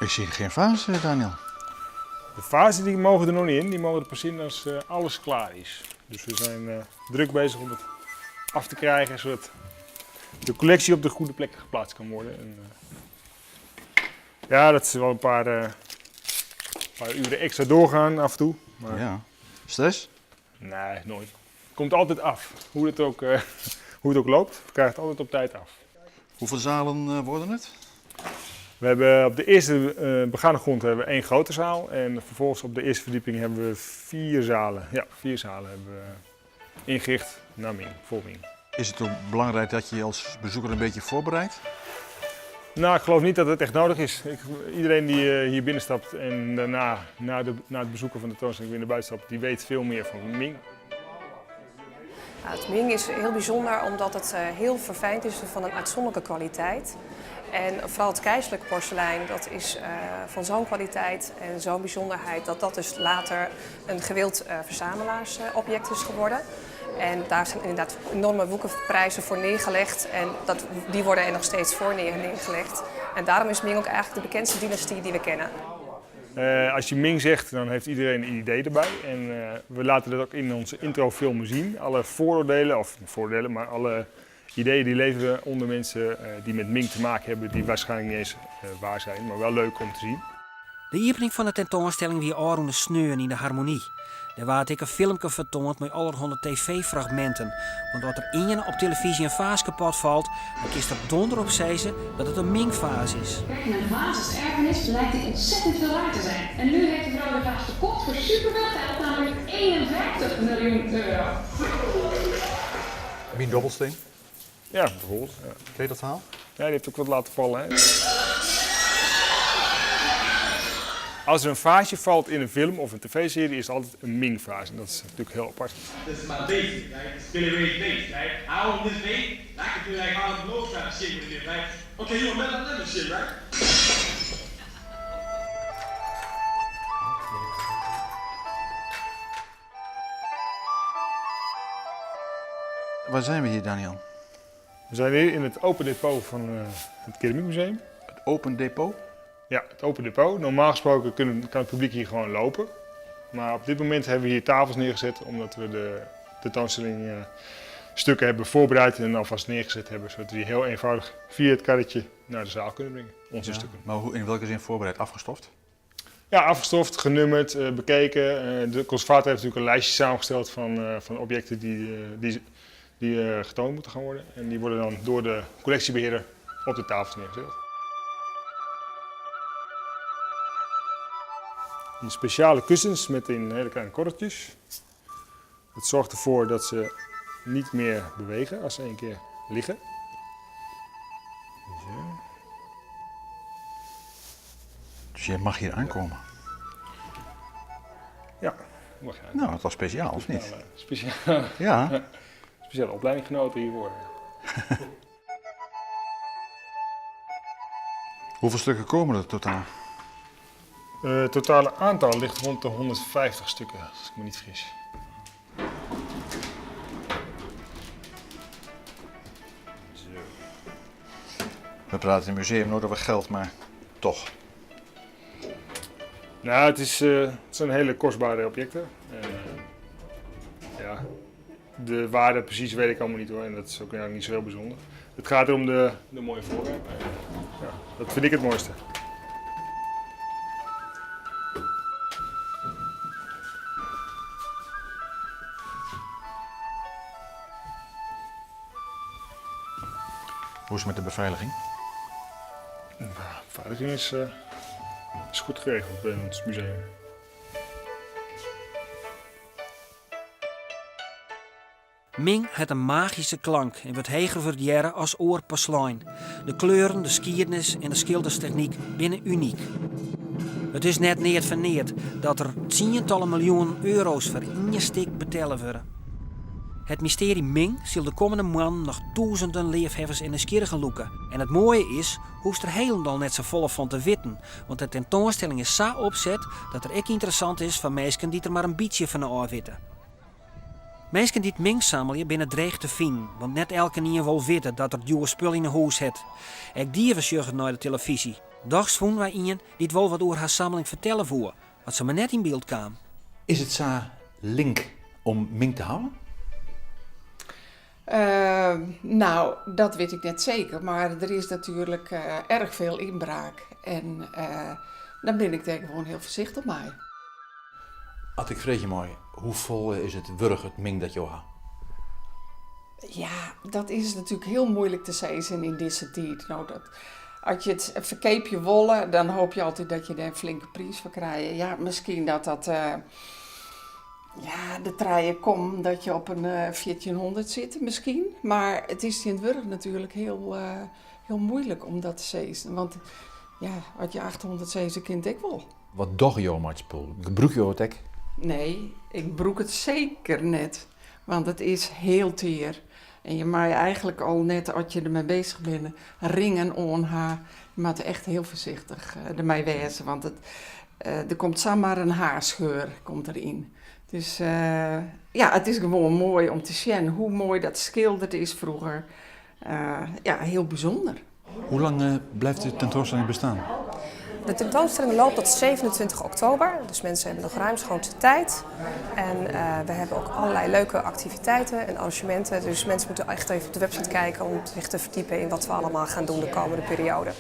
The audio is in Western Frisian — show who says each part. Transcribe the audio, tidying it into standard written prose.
Speaker 1: Ik zie geen vazen, Daniel.
Speaker 2: De vazen die mogen er nog niet in, die mogen er pas in als eh, alles klaar is. Dus we zijn eh, druk bezig om het af te krijgen, zodat de collectie op de goede plek geplaatst kan worden. En, eh, ja, dat is wel een paar, eh, paar uren extra doorgaan af en toe. Maar
Speaker 1: Ja. Stress?
Speaker 2: nee, nooit. Komt altijd af. Hoe het ook, eh, hoe het ook loopt, we krijgen het altijd op tijd af.
Speaker 1: Hoeveel zalen eh, worden het?
Speaker 2: We hebben op de eerste eh, begane grond hebben we één grote zaal. En vervolgens op de eerste verdieping hebben we vier zalen. Ja, vier zalen hebben we ingericht naar Ming, voor Ming.
Speaker 1: Is het ook belangrijk dat je je als bezoeker een beetje voorbereidt?
Speaker 2: Nou, ik geloof niet dat het echt nodig is. Ik, iedereen die eh, hier binnenstapt en daarna, na, de, na het bezoeken van de tentoonstelling weer naar buiten stapt, die weet veel meer van Ming.
Speaker 3: Nou, het Ming is heel bijzonder omdat het eh, heel verfijnd is van een uitzonderlijke kwaliteit. En vooral het keizerlijk porselein, dat is eh, van zo'n kwaliteit en zo'n bijzonderheid dat dat dus later een gewild eh, verzamelaarsobject is geworden. En daar zijn inderdaad enorme woekerprijzen voor neergelegd en dat, die worden er nog steeds voor neergelegd. En daarom is Ming ook eigenlijk de bekendste dynastie die we kennen.
Speaker 2: Eh, als je Ming zegt, dan heeft iedereen een idee erbij. En eh, we laten dat ook in onze introfilmen zien. Alle vooroordelen, of niet vooroordelen, maar alle ideeën die leven onder mensen eh, die met Ming te maken hebben, die waarschijnlijk niet eens eh, waar zijn, maar wel leuk om te zien.
Speaker 4: De iepening fan de tentoanstelling wie ôfrûne sneon yn de Harmonie. Dêr waard ek in filmke fertoand mei allerhande tv-fragminten. Want as der ien op telefyzje in faas kapot falt, dan kinst der donder op sizze dat it in Ming-faas is.
Speaker 5: Kijk, en een vaas als erfenis blijkt die ontzettend veel waard te zijn. En nu heeft de vrouw de vaas verkocht voor superveel geld, namelijk 51 miljoen euro.
Speaker 1: Mien Dobbelsteen,
Speaker 2: Ja, bijvoorbeeld. Ja.
Speaker 1: ken je dat verhaal?
Speaker 2: Ja, die heeft ook wat laten vallen. Hè? Als er een vaasje valt in een film of een tv-serie, is het altijd een Ming-vaas. En dat is natuurlijk heel apart.
Speaker 6: This is my bass, right? It's Billy Ray's bass, right? I own this bass. I can do like Harlem Globetrotter shit with it, right? Okay, you want Mel Lemon shit, right?
Speaker 1: Waar zijn we hier, Daniel?
Speaker 2: We zijn hier in het open depot van eh, het Keramiekmuseum.
Speaker 1: Het open depot?
Speaker 2: Ja, het open depot. Normaal gesproken kunnen, kan het publiek hier gewoon lopen. Maar op dit moment hebben we hier tafels neergezet omdat we de tentoonstelling eh, stukken hebben voorbereid en alvast neergezet hebben. Zodat we die heel eenvoudig via het karretje naar de zaal kunnen brengen. Onze
Speaker 1: Ja.
Speaker 2: stukken.
Speaker 1: Maar hoe, in welke zin voorbereid? Afgestoft?
Speaker 2: Ja, afgestoft, genummerd, eh, bekeken. Eh, de conservator heeft natuurlijk een lijstje samengesteld van, eh, van objecten die, eh, die, die eh, getoond moeten gaan worden. En die worden dan door de collectiebeheerder op de tafels neergezet. In speciale kussens met in hele kleine korreltjes. Het zorgt ervoor dat ze niet meer bewegen als ze één keer liggen. Zo.
Speaker 1: Dus jij mag hier aankomen.
Speaker 2: Ja, mag je
Speaker 1: Nou, dat was speciaal, of niet?
Speaker 2: Speciale, speciale,
Speaker 1: Ja.
Speaker 2: speciale opleiding genoten hiervoor.
Speaker 1: Hoeveel stukken komen er totaal?
Speaker 2: Eh, het totale aantal ligt rond de 150 stukken, als ik me niet vergis. Zo.
Speaker 1: We praten in het museum nooit over geld, maar toch.
Speaker 2: Nou, het, is, eh, het zijn hele kostbare objecten. En, eh, ja, de waarde precies weet ik allemaal niet hoor. En dat is ook eigenlijk niet zo heel bijzonder. Het gaat om de, de mooie voorwerpen. Ja, dat vind ik het mooiste.
Speaker 1: Hoe is het met de beveiliging?
Speaker 2: De beveiliging is, eh, is goed geregeld bij ons museum.
Speaker 4: Ming hat in magyske klank en wurdt heger wurdearre as oar porslein. De kleuren, de skiednis en de skilderstechnyk binne unyk. It is net neat foar neat dat der tsientallen miljoenen euro's foar ien stik betelle wurde. Het mystearje Ming sil de kommende moannen noch tûzenen leafhawwers en nijsgjirrigen lûke. En it moaie is, hoechst der hielendal net safolle fan te witten, want de tentoanstelling is sa opset dat er ek ynteressant is foar minsken dy't der mar in bytsje fan ôfwitte. Minsken dy't Ming sammelje binne dreech te finen, want net elkenien wol witte dat er djoer spul yn 'e hûs hat. Ek dieven sjogge nei de telefyzje. Dochs fûnen wy ien dy't wol wat oer har samling fertelle woe, wat se mar net yn byld kaam.
Speaker 1: Is it sa link om Ming te hawwen?
Speaker 7: Nou, dat wit ik net seker, mar der is natuerlik erg veel ynbraak en dan bin ik dêr gewoan hiel foarsichtich mei.
Speaker 1: As ik freegje mei, hoefolle is it wurdich, it Ming dat jo ha?
Speaker 7: Ja, dat is natuerlik hiel muoilik te sizzen yn dizze tiid. No, dat, as je it ferkeapje wolle, dan hoopje je altyd dat je dêr in flinke priis foar krije. Ja, miskien dat dat ja, de trije kom dat je op in 1400 sitte, miskien. Mar it is tsjintwurdich natuerlik hiel, hiel muoilik om dat te sizzen. Want ja, as je 800 sizze, kin it ek wol.
Speaker 1: Wat dogge jo mei it spul? Gebrûke jo it ek?
Speaker 7: Nee, ik brûk it seker net. Want it is hiel tear. En je meie eigentlik al net, as je dermei beuzich binne, ringen oan ha. Je moatte echt hiel foarsichtich dermei wêze, want it, der komt samar in haarscheur komt deryn. Dus ja, it is gewoan moai om te sjen hoe moai dat skilderd is froeger. Ja, hiel bysûnder.
Speaker 1: Hoe lang blijft de tentoanstelling bestaan?
Speaker 3: De tentoonstelling loopt tot 27 oktober, dus mensen hebben nog ruimschoots de tijd. En we hebben ook allerlei leuke activiteiten en arrangementen. Dus mensen moeten echt even op de website kijken om zich te verdiepen in wat we allemaal gaan doen de komende periode.